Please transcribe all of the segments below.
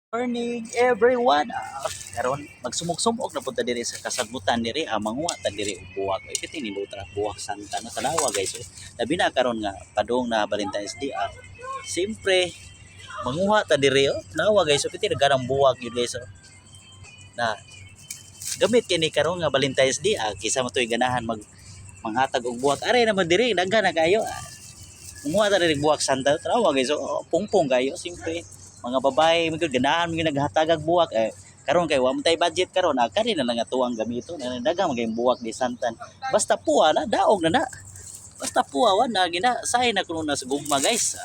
Morning, everyone. Karon magsumok-sumok na punta diri sa kasagbutan diri, manguha ta diri og buwak. Ay piti ni Lutra buwak Santa no, tanawa, guys. Oh. Labi na karon nga padung na Valentine's Day. Siyempre manguha ta diri, oh. Tanawa, guys, oh, piti nagkanang buwak yun, guys, oh. Na gamit kini karon nga Valentine's Day, kisa mo to'y ganahan mag manghatag og buwak. Are naman diri daghan na kayo. Manguha ta diri buwak Santa. Tanawa, guys, oh, pungpong kayo, siyempre mga babae mo gyud ganahan mo gyud naghatagag buwak eh. Karon kay wa man tay budget karon, kani na lang atuang gamito na daghang magayong buwak di santan, basta puwa na daog na na, basta puwa wa na gina say na kuno na sa gugma, guys.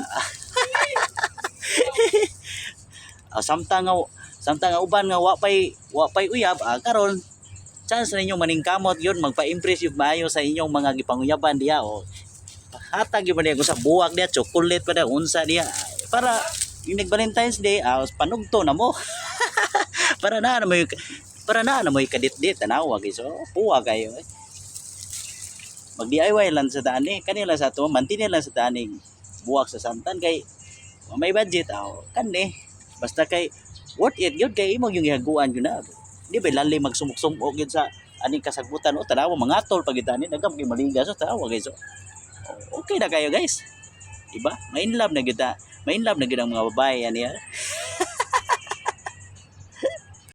Samtang nga uban nga wa pay uyab, karon chance na inyong maningkamot yun magpa-impress yung maayo sa inyong mga gipanguyaban diya o hatag yun man sa buwak diya, chocolate pa diya, unsa diya, para yung nag Valentine's Day, panugto na mo para na mo kadit-dit. Tanawa, guys, oh, puwa kayo eh. Mag DIY lang sa daan eh, kanila sa ato mantinil lang sa daan eh, buwak sa santan kay wa may budget, kani basta kay worth it yun kay imong yung gihaguan yun na di ba lali magsumok-sumok yun sa aning kasagbutan, oh. Tanawa mga tol pag ni nagam kay maliga, so tanawa, guys, oh. Oh, okay na kayo, guys, diba? Ma-in love na gyud ta. Ma-in love na gyud ang mga babae ani.